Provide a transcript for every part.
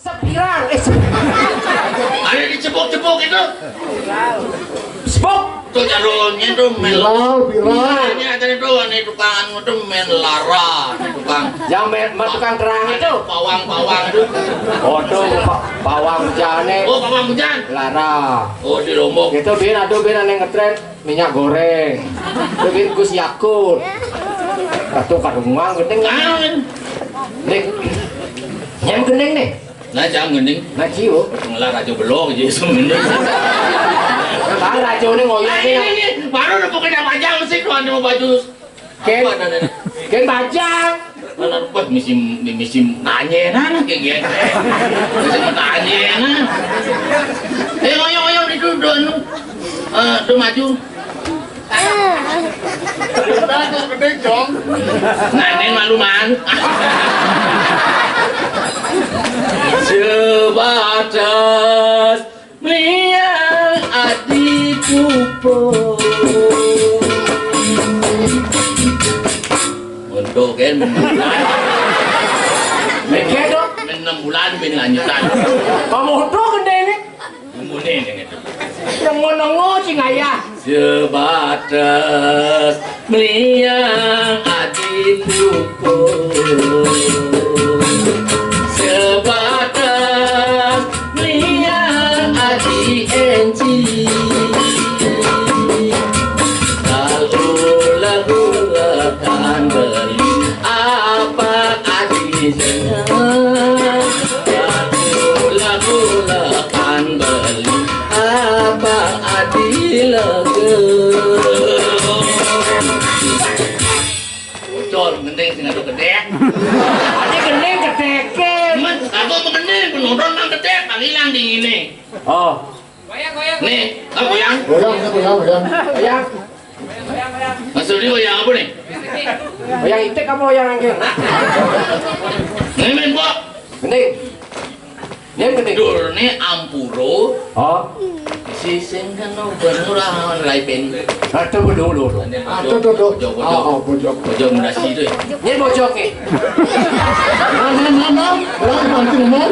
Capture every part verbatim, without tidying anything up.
Sepirang, eh, sep- Ada di cepuk-cepuk itu. Sepuk. Tuh, jarunya tuh, mel. Viral, viral. Ini ada tuh, ini tukang anu tuh, main lara, tukang. Yang main, tukang kerang itu. Pawang-pawang tuh. Oh, tuh, pa-, pawang hujan nih. Oh, pawang hujan. Lara. Oh, di Lombok. Itu bin, aduh, bin, aneh ngetren. Minyak goreng. Duit Gus Yakut. Katu kadungan gending. Nih. Nyem gending nih. Nah, jam gending. Nah, ciu. Ngelar aja belum aja sebenarnya. Bang Rajo nih ngoyong nih. Ini, ini, baru udah pakai nama jam sih, tuan, mau baju. Ken, Ken bajang. Mana, wah, misi, misi nanya, nah, kayak gitu. Misi nanya, nah. Eh, ngoyong, ngoyong, itu, tuh, anu. Eh, tuh, maju. Nah, ini malu, man. Sebatas meliang adi pupuk. Untuk kan. Mikir dong. Enam bulan, bin lanjutan. Kamu tuh gede nih. Ngomongin yang itu. Yang mau nengok sih ngayah. Sebatas meliang adi pupuk. Sebatas meliang adi enci. Lalu lalu lekan beli apa adi senang. Lagu-lagu lekan beli apa adi lega. Bocor, gending sing ado gedek. Adi gending gedekin. Men, aku gending, penonton nang gedek, tak hilang di ini. Oh. Nih, oh, goyang. Goyang, goyang, goyang. Goyang. Maksudnya goyang apa nih? Goyang itik apa goyang angin? Ini main, Pok. Ini. Ini yang gede. Durne ampura. Oh. Si sing kena bener lawan Rai Peni. Aduh, dulu, dulu. Aduh, tuh, tuh. Bojok, bojok. Oh, oh, bojok. Bojok mendasi itu ya. Ini bojok nih. Mana, mana? Orang nanti ngomong.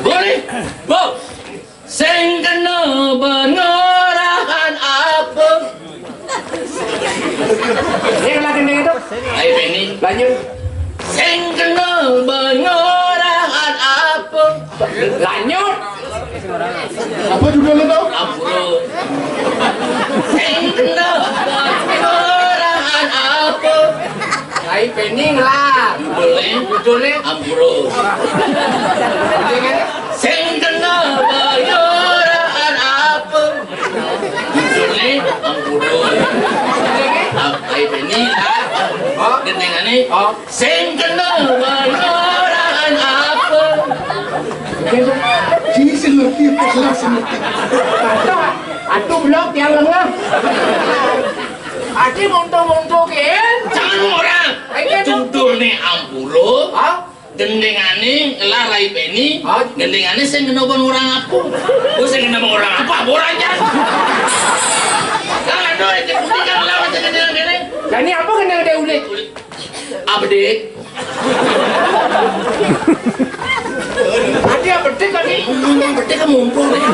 Boleh. Bo. Sing kena benorahan apa? Ini lagi nih itu. Ayo, Benny. Lanjut. Sing kena benorahan apa? Lanjut. Apa judulnya tau? Ampura. Sing kena benorahan apa? Ayo, Benny lah. Judulnya? Judulnya? Ampura. Sing kena bayaran apa? Judulnya ampura. Ap-, ai Benny lah. Oh. Gendengane. Oh. Sing kena bayaran apa? Sini sing ngerti, jelas ngerti. Aduh, blok yang lengah. Adi monto-monto ken. Jangan orang. Ai, kan? Judulnya ampura. Hah? Gendengane ngelah Rai Peni, hah? Gendengane sing kena ban orang apa? Oh, sing kena ban orang apa? Apa orang jan? Kan ada yang putih kan lawan sing kena kene. Lah, ini apa kena ada ulit? Ulit. Apa, Dik? Tadi apa, Dik, tadi? Ngomong apa, Dik, kamu mumpung, Dik?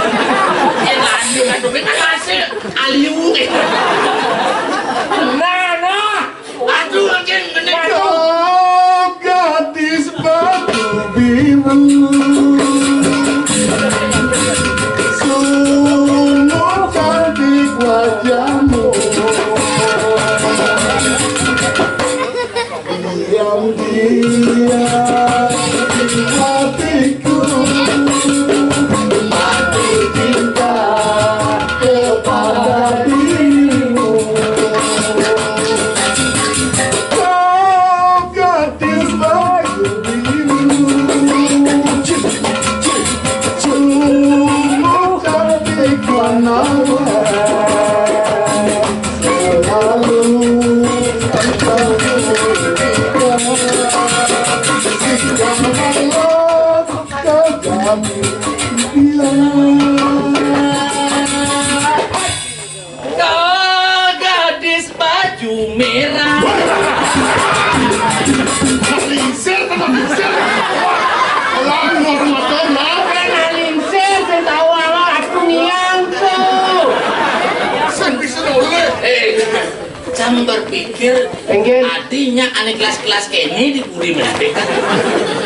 Ya, lanjut, lanjut. Ini kan masih aliu, Dik. Nah, nah. Aduh, makin gede. Kau gadis batu biru, sungguh cantik wajahmu. Diam-diam di hatiku, aku cinta kepada dirimu. Kau gadis bayu biru, sungguh cantik menawan. Selalu engkau berikan segala kegembiraan. Kau gadis baju merah. Lingsir, teman lingsir. Berpikir, Enggen. Artinya ané kelas-kelas kéné di puri mendek.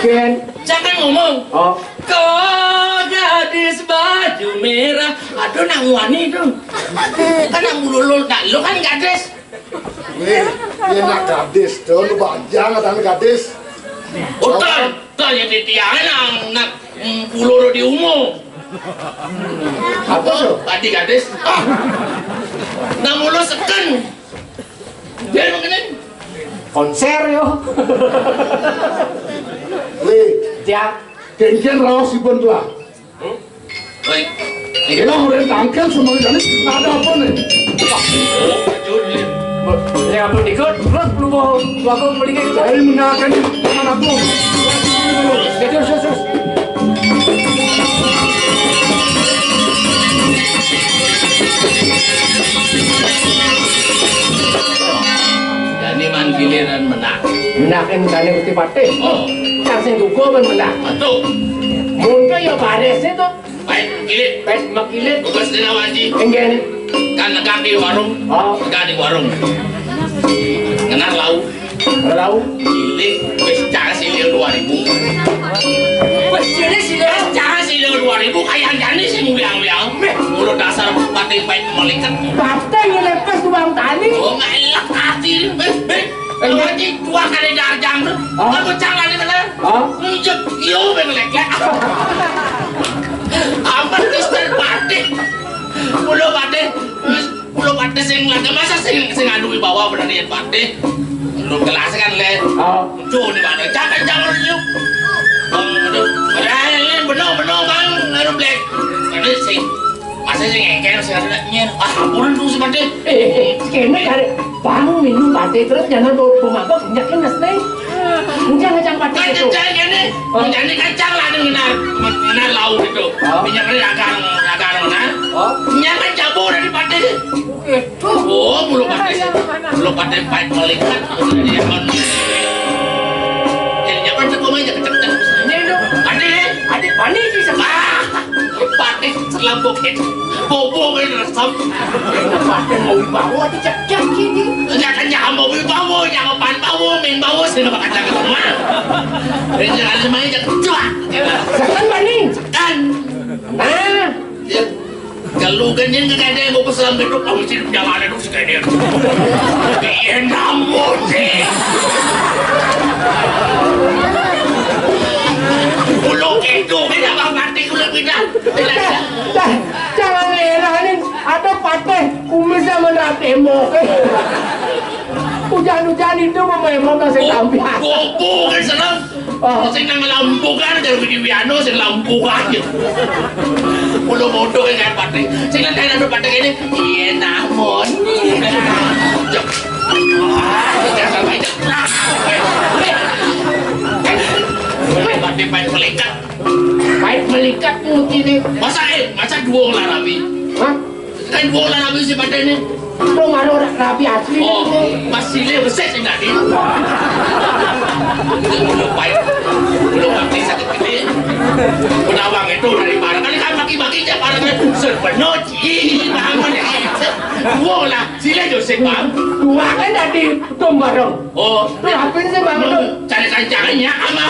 Enggen. Jangan ngomong. Oh. Kok gadis baju merah. Aduh, nang wani to. Kan nang mululul, nak lu kan gadis. Wéh, yén nak gadis to, lu banjang adané gadis. Utul, utul ya titiangan nang, nang mululul di umum. Apa to? Tadi gadis. Ah. Nang mululul seken. Dia begini. Konser yo. Wéh, ya. Kéngkén raosipun to. Woi. Ila urip tangkil semuanya ini ada apa nih? Oh, jujur. Ya apa dikut, terus lu mau waktu mendingan. Saya mengakan tangan aku. Ya, terus, terus, terus. Jani man giliran menang. Menakin kane Gusti Patih. Oh. Kang sing duga men menang. Betul. Mungkin ya baris itu. Baik, kilit. Pet makilit. Tugas dina waji. Enggak. Kan negak di warung. Oh. Negak di warung. Ngenar lau. Lau. Cilik, wis cah silih dua ribu. Wis cilik silih. Wis cah silih dua ribu, kayak jani sing wiang-wiang. Meh. Mulut dasar batin baik meliket. Batin ngelepes tukang tani. Oh, ngelak hati. Beh, beh. Kalau haji dua kali darjang tuh. Oh. Kamu jangan ini bener. Oh. Nunjuk, iyo, ben lek-lek. Amat Mister Patih. Mulo Patih. Kulo Patih sing lagi masa sing, sing anu wibawa bener yen Patih. Lu kelas kan, Le. Oh. Tuh, di mana? Jangan, jangan, yuk. Bang, aduh. Padahal ini bener, bener, Bang. Aduh, Black. Ini sing, masa sing ngengkel, sing ada nyen. Ah, ampun, tuh, si Patih. Eh, eh, eh, kene kare Bang minum Patih terus jangan bawa, bawa mabok, nyakin Mas Neng. Enggak, ngajak Patih. Kan itu. Kencang ini. Oh. Jadi kencang lah, ini benar. Benar lauk itu. Oh. Minyak ini akan, akan benar. Oh. Minyak kan cabur dari Patih. Tuh. Oh, mulut Patih. Mulut Patih pahit melikat. Jadi, ya, kan. Jadi, jangan cekung aja, kecek-cek. Ini, dong. Ada, nih. Ada panik bisa. Ah, Patih selambok itu. Bobo kan resep. Patih mau bawa dicek-cek gini. Enggak tanya mau bawa, jangan pan bawa, main bawa, sini bakal jaga rumah. Ini jangan semuanya, jangan. Cuak. Setan panik. Kan. Nah. Ya. Kalau ganyan ka kanya, mau pesan beduk, kamu sini jangan ada dong sekalian. Iya, namun sih. Ulo kedo, beda bang mati ulo kita. Dah, dah, jangan ngeranin. Ada Patih, kumisnya menrap tembok. Hujan-hujan itu memang masih tampilan. Bobo kan seneng. Oh. Sing nang lampukan, jar Widi Wiano, sing lampukan, gitu. Ulo bodoh kan Patih. Sing nang kaya Patih ini, iya, namun. Cek. Ah, jangan sampai cek. Patih pahit melikat. Pahit melikat tuh ini. Masa, eh, masa dua lah rabi? Hah? Kan bola rabi si Patih ini. Lo ngaruh rabi asli. Oh, ini. Pas silih besar sih tadi. Belum pahit. Belum pahit sakit gede. Penawang itu dari mana? Kali kan maki-maki aja para kan. Serpenoci. Bangun ya. Bola. Silih José, Bang. Dua kan tadi tumbareng. Oh, lu apin sih, Bang? Lu cari kancangan ya, ama.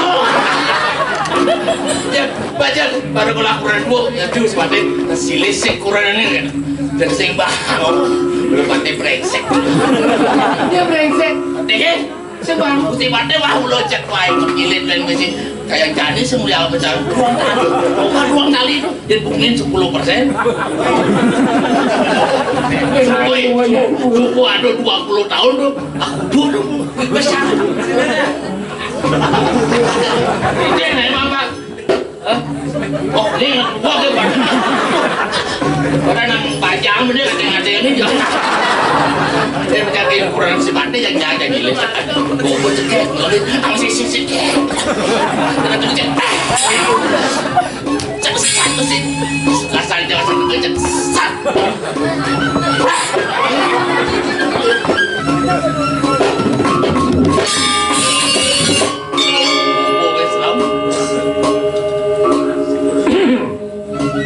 Ya, baca baru kalau kurang dua, ya tuh sepatu. Silih sih kurang ini kan. Dan sing, Bang. Lu pati brengsek. Dia brengsek. Deh, si Bang, si Patih wah ulo cek wae, gilid dan mesti kayak jadi semua apa cara. Ruang tali. Ruang, ruang tali itu. Dia bungin sepuluh persen. Woi, suku ada dua puluh tahun tuh. Aku dulu besar. Ini nih, Bapak. Hah? Oh, ini gua ke Pak. Orang yang bajang bener, ada yang ini jangan. Saya mencari ukuran si Patih yang jaga gila. Gua, gua cekek, gua lihat, sama si, si, si. Kena tuh cek. Cek satu sih. Kasar jangan satu cek. Sat.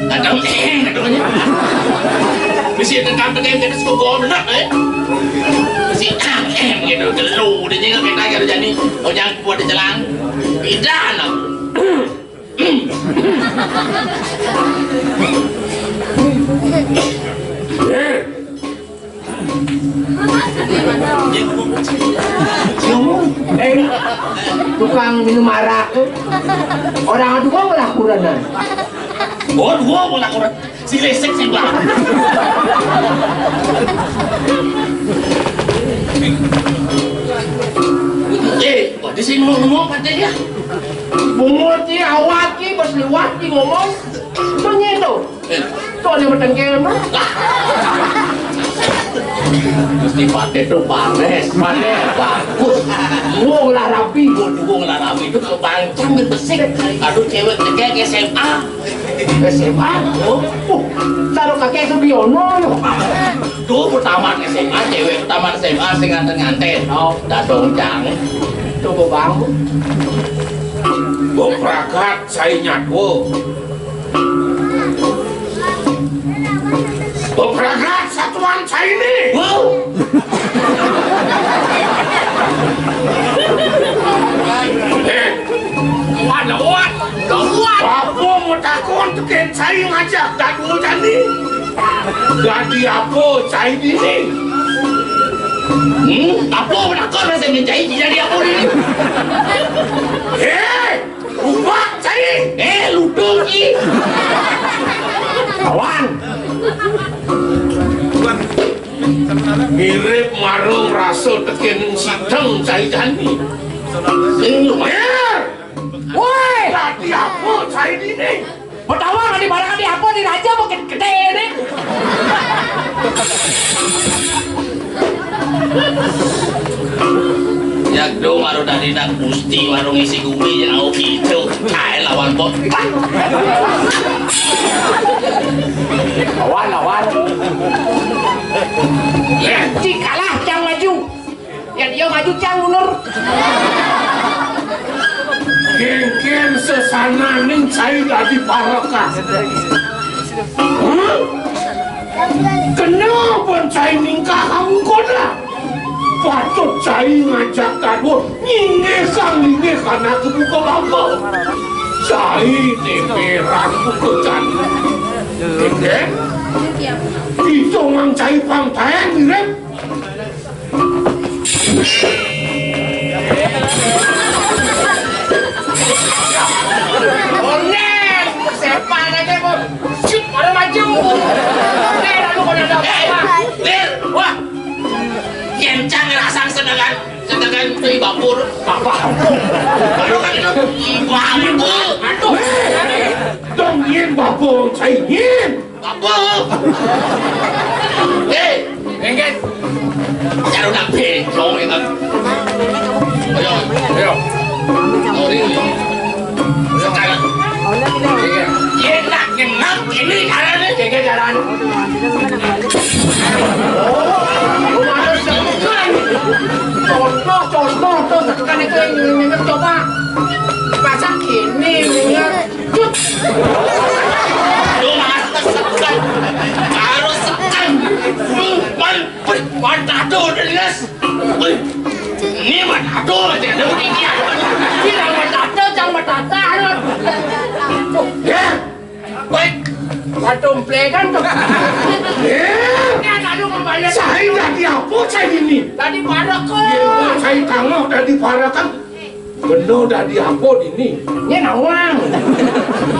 Kadang, eh, kadangnya. Mesti tetap pakai kata suka gua benar, eh. Mesti, Celang. Pidan aku. Ngomong, eh, tukang minum arak tuh. Orang aduh kok malah kurenan. Oh, dua malah kurang. Si lesek si bang. Eh, kok di sini mau ngomong katanya? Bungut ki, awat ki, bos liwat ki ngomong. Tuh nyeto. Eh. Tuh ada matang kema. Gusti Pate tuh panes, panes, bagus. Wong lah rapi, wong, wong lah rapi itu kalau bancang dan besik. Aduh, cewek tegak S M A. S M A? Oh, uh, taruh kakek Sugiono, yo. Tuh, tamat S M A, cewek tamat S M A, sing nganten-nganten. Oh. Dadong cang. Coba bangun. Beprakat, saya nyatwo. Beprakat, satuan saya ini. Wow. Eh, Wan, wan, wan. Apa mau takon tuh, Ken? Saya ngajak dadua jani. Jadi apa saya ini? Hmm, apa mau takon saya ini? Jadi apa ini? Eh, lupa saya. Eh, lupa ki. Kawan. Mirip marung rasa tekin sideng cai jani. Sing lumer. Woi! Dadi apa cai dini? Betawang di barang di apa di raja makin gede ini. Ya do karo dadi nak Gusti warung isi gumi ya au gitu. Kae lawan bot. Lawan, lawan. Cik kalah, cang maju. Yang dia maju, cang mundur. Kengken sesananing cai dadi parekan. Hah? Kenapa cai ningkah kamu koda? Patut cai ngajak dadua nyinggih kang linggih kana kebuka bangka. Cai neperan buka jani. Kengken? Kita ngang cai pang taeng mirip. Onen, sepan aja, Bos. Cuk, ada maju. Onen, lalu kau ada apa? Lir, wah. Yen cang ngerasang sedengan, sedengan kui bapur. Apa? Baru kan itu, ibu aku. Aduh. Dong yen bapur, cai yen. Apa? Eh, engket. Jangan udah bencong itu. Ayo, ayo. Sorry. Sekarang. Iya. Iya, nak, nyenang ini caranya, jaga jalan. Oh, harus tekan. Contoh, contoh, tuh, tekan itu yang nyenyak, coba. Masa gini, nyenyak. Cut. Lu harus tekan. Harus tekan. Lu, man, wih, man, tato, udah jelas. Wih, ini man, tato, aja ada begini, ada begini. Ini man, tato, jangan man, tato, aduh. Ya. Baik. Waduh, plegan tuh. Ya. Ini anak lu kembali. Saya dadi apa saya ini? Dadi parekan. Ya, saya tangah dadi parekan. Bener dadi apa dini? Ini nawang.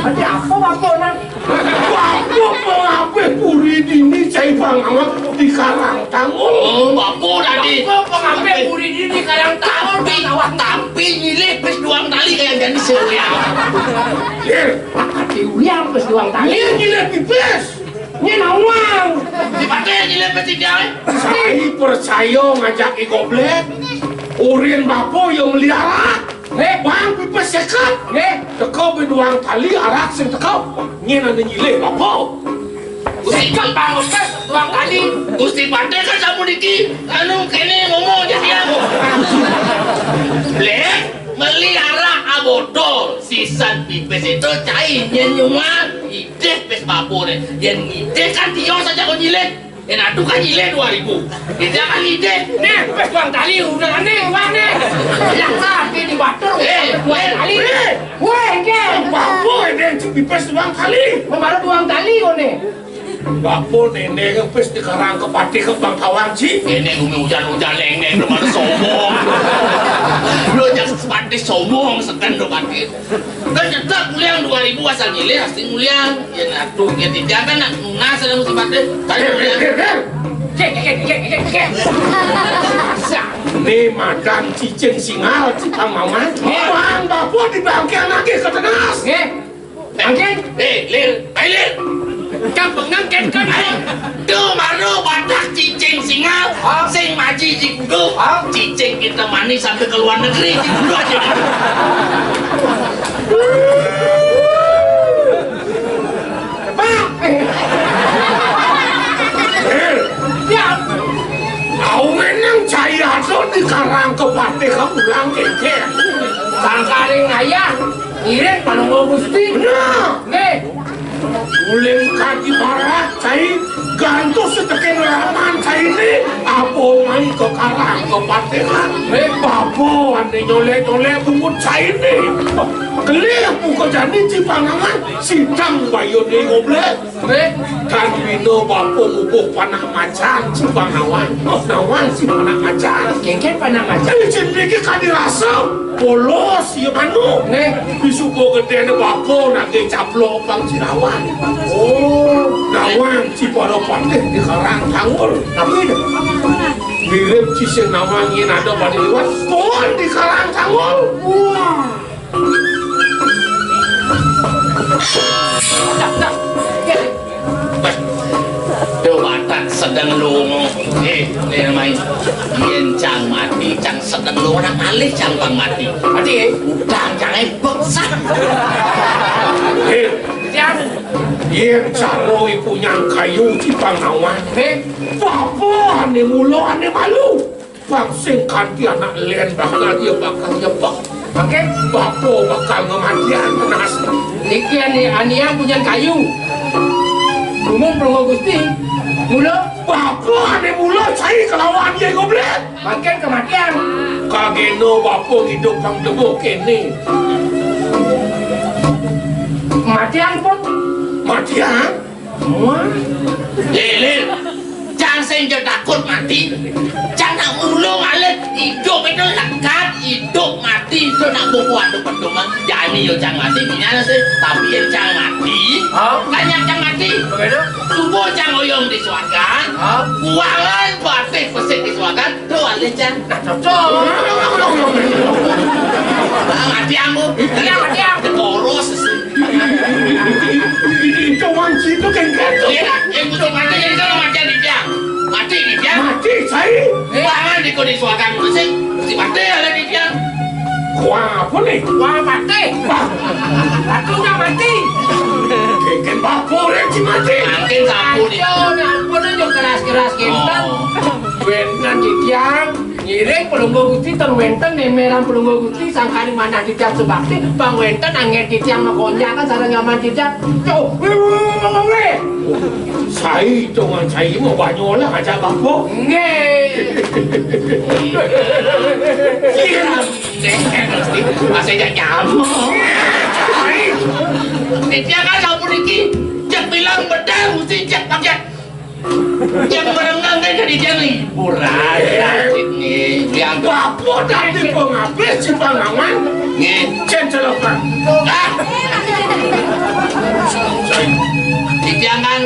Dadi apa apa nang? Apa pengabih puri dini cai bang awak di Karang Tangul? Oh, apa tadi? Apa pengabih puri dini Karang Tangul? Tapi, tapi nyilih pes duang tali kayak jadi selia. Lir, hati uyang pes duang tali. Lir, nyilih pipis. Ini nawang. Di mana nyilih pes tiga? Saya percaya ngajak i goblek. Urin bapa yang meliara. Nggih, Bang, pipis seket. Nggih. Teka beduang tali arak sing teka. Nyen ane nyilih apa? Seket, Bang, seket, duang tali. Gusti Pate kan samu niki, anu kene ngomong aja dia. Blek, meliara abotol, sisan pipis itu cai nyen nyuman, idih pis bapune. Yen idih kan dia saja kau nyilih. Yén atuh kan nyilih dua ribu. Kita kan nyilih. Nih, pes tuang tali, udah nih, Bang, nih. Yang sakit di batur, eh, tuang tali. Eh. Wéh, Kén. Bapa nénék cik pipis tuang tali. Mamaru tuang tali, koné. Bapa nénék pipis di karang ka patih ka bangkawan, cik. Nénék gumi ujan-ujan, nénék, mamaru sombong. Lu jangan sepatih sombong, seken lu patih. Kan tetep nguliang dua ribu asal nyilih, pasti nguliang. Ya, nah, tuh, ya, tidak kan, nak nunas ada musibah deh. Tadi nguliang. Cek, cek, cek, cek, cek. Né madan cicing singal, cipang mawan. Bang, bapa di bangkeng lagi ke tenas. Nggih. Angkin? Eh, Lir, ayo, Lir. Kang pengang, Kén, Kén. Ayo. Tuh, baru badak cicing singal, sing maji di kudu. Cicing kita manis sampai ke luar negeri, di kudu aja. Pak. Eh. Ya. Awen nang cai asa di karang ka patih ka pulang kéngkén. Sangkaring ayah, ngiring Palungguh Gusti. Bener. Nggih. Uling kaki barat, cai gantos setekin raman cai ini. Apa mai ke karang ka patihan? Nggih. Bapa ané nyolek-nyolek bungut cai ini. Kelih muka jani cipanangan, sidang bayuné goblek. Wéh, kan bina bapa ngubuh panak macan, cibang nawan. Oh, nawan si panak macan. Kéngkén panak macan. Licin mriki kan dirasa. Polos, ya, manu. Nggih. Disuka gedéné bapa nagih caplok bang cirawan. Oh. Nawan si para patih di karang tanggul. Tapi dah. Mirip si sing nawan yén ada pada liwat. Pohon di karang tanggul. Wah. Tuh, watak sedeng lungo. Eh, ini namanya. Yén cang mati, cang sedeng lungo, nak malih cang pang mati. Mati, eh? Udang, cang, eh, beksan. Eh, yén cara ibu nyang kayu cipang nawan. Eh, bapa ané mula ané malu. Bang sing kanti anak lén bakal dia bakal nyebek. Oké. Bapa bakal ngematian tenas. Niki ani anian punyan kayu. Umum Palungguh Gusti. Mula. Bapa ané mula cai kelawan dia goblek. Makin kematian. Kagéna bapa ngidup bang demo kéné. Kematian pun. Matian? Wah. Eh, Lil, cang sing ja takut mati. Cang nak mulung alit idup itu lekat, idup mati itu nak buku adu pedoman. Jani yo cang mati, pinyana sih. Tapi yén cang mati, hah? Kan nyang cang mati. Bagaimana? Subuh cang oyong di swargan, hah? Kuangan batih pesik di swargan, tuh alih cang. Nah, cocok. Nah, mati aku. Iya, mati aku. Boros. Itu wong situ kan kan. Iya, yang kudu mati, yang kudu mati di tiang. Mati di tiang. Mati, saya. Pangan di kodi suakan musik. Si mati ada di tiang. Wah, apa nih? Wah, mati. Wah. Aku nggak mati. Kengken bapur yang si mati. Mungkin sapu nih. Ayo, nah, ampun aja keras-keras gitu. Oh. Benar di tiang. Ngiring Palungguh Gusti, ten wénten méméran Palungguh Gusti, sangkaning manah titiang subakti, pang wénten anggén titiang makonjakan sareng nyaman titiang. Tuh, wéh, wéh, wéh, wéh, wéh. Sai, dongan sai, mau banyu olah aja bapa. Nggih. Iya, Gusti, masih gak nyamuk. Sai. Titiang kan sampun iki, cek bilang bener, Gusti, cek pakai Yang merengang kan jadi jangan hiburan. Sakit nih. Yang bapa tadi pengabis si pangaman. Nih. Cen celaka. Ah. Jangan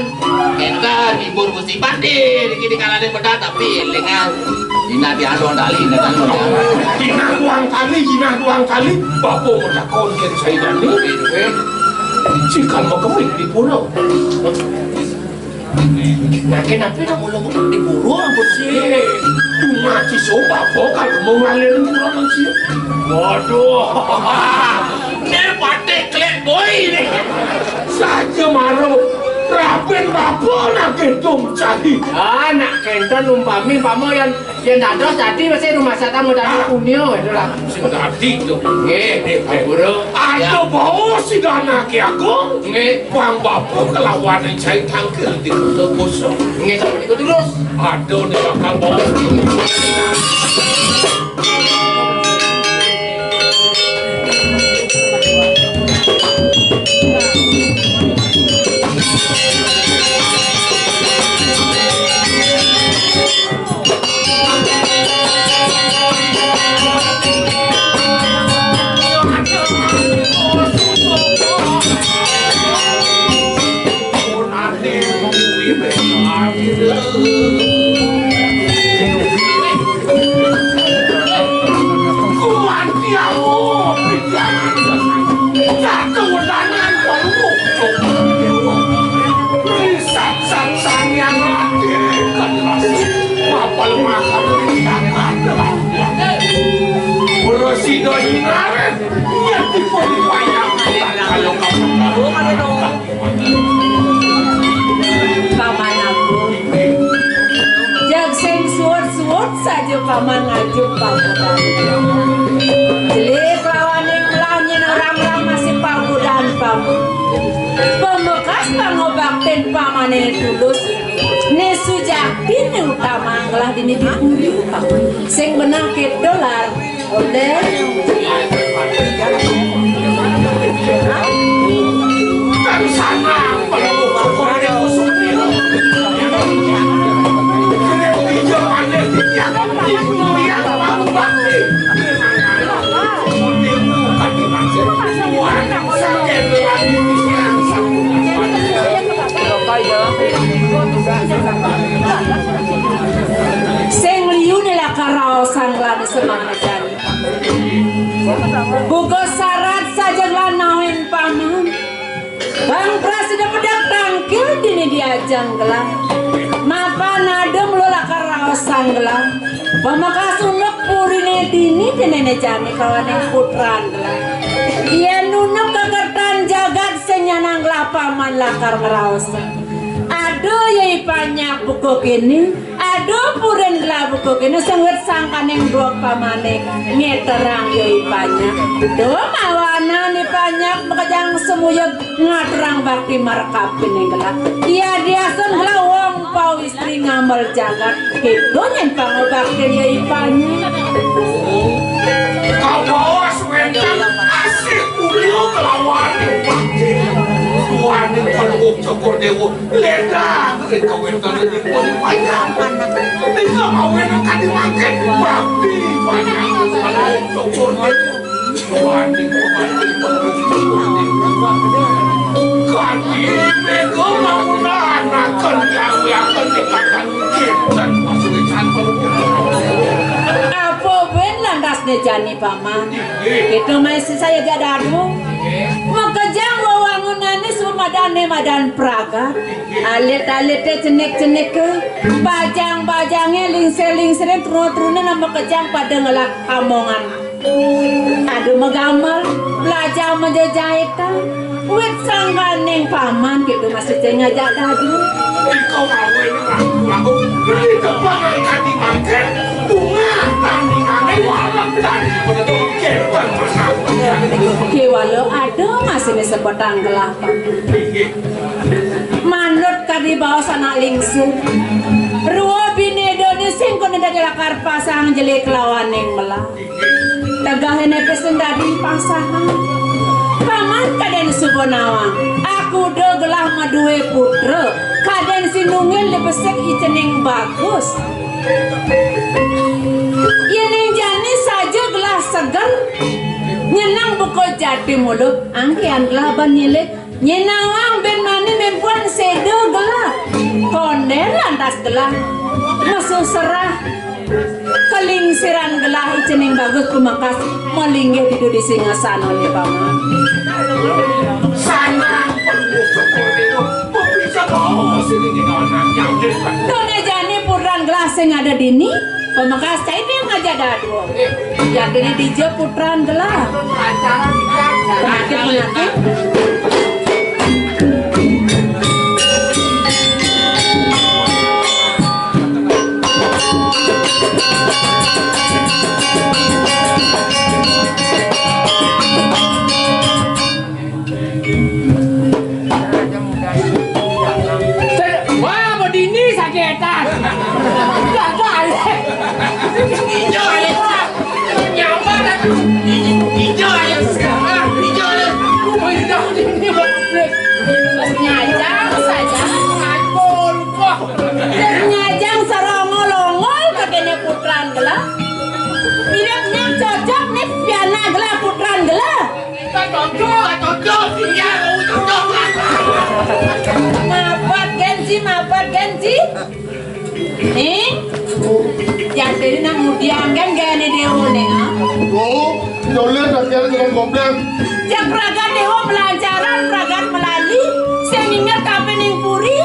kita hibur Gusti Patih. Di kini kalau ada benar tapi lengan. Dina dialon dali dengan dina uang kali, dina uang kali. Bapa mau takon ke saya dani. Jika mau kemik di pulau. Nah, kenapa nak mula diburu ampun sih? Cuma si soba pokal mau ngalir kurang sih. Waduh. Ini patih klik boy ini. Saja maru. Rapin bapa nak gendong cari. Ah, nak kenten umpami pama yang yang dados tadi masih rumah saya tamu tadi punyo itu lah. Sing dadi to. Nggih, nggih, nggih. Guru. Bawa si Dana Ki Agung. Nggih. Pang bapa kelawan cai tangkil di kota kosong. Nggih, sapunika terus. Aduh, dia bakal bawa. Prasida nyingaran, yen dipun wayang, kalau kamu Paman Agung. Jag sing suwut-suwut saja paman ngajuk pamudan. Jelé kelawaning melahnya orang-orang masih pamudan paman. Pamekas pangobaktin pamané tulus. Né sujakti né utama ngelah dini dipuri paman. Sing benah kéto lar. Sing liu né lakar raosang lan semangat. Buka sarat saja lan nawin paman. Bang prasida pedek tangkil dini diajeng gelah. Mapan adem lo lakar raosang gelah. Pamekas unuk puriné dini dini jani kawaning putran gelah. Yén unuk kekertan jagat sing nyanang gelah paman lakar ngraosang. Aduh, ya ipanyak buka kéné. Aduh, purin gelah buka kéné sing wit sangkaning dua pamané ngéterang ya ipanyak. Duh, mawanan ipanyak makejang semuyut ngaturang bakti marekapining gelah. Iya diasen gelah wong pawistri ngamel jagat. Kéto nyén pangobaktin ya ipanyak. Kabaos wénten asih kula kelawan bakti. Duaning Palungguh Cokor Déwa. Ledang ring kawéntenanipun panjang. Nika kawin kadi mangkin bakti panjang. Syukur. Wani, wani, wani, wani. Kadi mega mamunanaken gawiaken dikatan kinten pasuwican. Apa ben lantas né jani paman? Kita masih saya jadadu. Makejang wewangunané sumadané madan pragat. Alit-alité cenik-ceniké, bajang-bajangé lingsir-lingsiré, truna-trunané makejang pada ngelah amongan. Aduh, magamel, belajar menjejaitan. Wit sangkaning paman gitu masih cai ngajak dadu. Iko mawin aku, aku, iko paman kadi mangke, bunga tandingané walang tadi. Kéwala ada masih disebutang gelah, Pak. Manut kadi baos anak lingsir. Rua binédané sing koné dadi lakar pasang jelé kelawaning melah. Tegahéné pesen dadi pasangan. Paman kadén suba nawang. Aku da gelah madué putra. Kadén sinunggil dipesik icening bagus. Yéning jani saja gelah seger. Nyenang buka jati mulu. Angkian gelah ban nyilik. Nyinawang ben mani mimpuan séda gelah. Kondén lantas gelah. Mesu serah. Kelingsiran gelah icening bagus pamekas malinggih ditu di singgasanané paman. Sanang Palungguh Cokor Déwa, bisa bawa sini di kawanan yang. Dene jani putran gelah sing ada dini, pamekas cai dé ngajak dadua. Jagine dija putran gelah. Penyakit-penyakit. Mapat gén ci, mapat gén ci. Nih, yang tadi nang mudiang kan gaya ni Déwa nih, ha? Oh, dolen akhirnya dengan goblok. Cak pragat Déwa melancaran, pragat melali, sing inget kapining puri,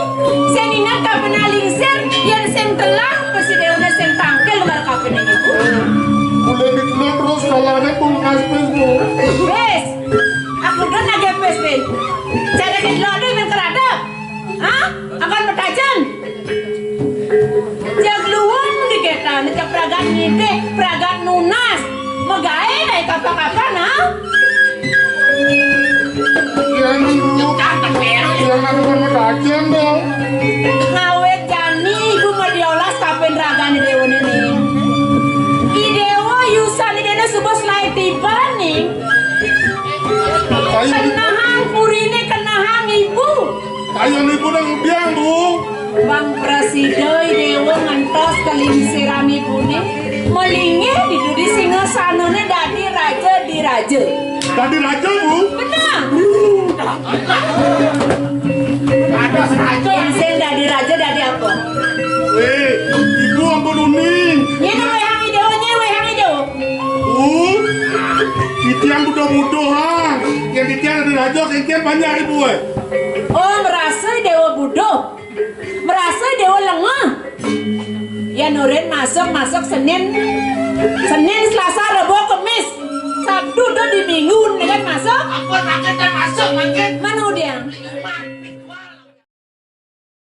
sing inget kapining lingsir, yén sing telah, pasti Déwa sing tangkil mar kapining ibu. Boleh ditelok terus kalahnya pun ngaspis, Bu. Wis, aku udah nagih pis, Bin. Cara ditelok deh, Bin, kerada. Hah? Akan petajen. Cak luwung di kéta, cak pragat ngidih, pragat nunas. Magaé daé kapan-kapan, ha? Yang yang aku kan aja dong. Ngawit jani ibu madiolas kapin ragané Déwa né. I Déwa yusan i déné suba selaé tiba ning. Ayo. Kenahang puriné, kenahang ibu. Ayo ibu nang biang, Bu. Bang prasida i Déwa ngentos kalingsiran ibuné. Malinggih ditu di singasanané dadi raja diraja. Dadi raja, Bu? Bener. Ada raja. Yén sing dadi raja dadi apa? Wéh, ibu ampun uning. Nyé wéhang i Déwa, nyé wéhang i Déwa. Bu, titiang buda-buda, ha. Yén titiang dadi raja, kéngkén banyak ibu, éh. Oh, merasa i Déwa buda. Merasa i Déwa lengah. Ya nurin masuk, masuk Senin. Senin, Selasa, Rebo, Kemis. Sabtu tuh di Minggu, nih kan masuk.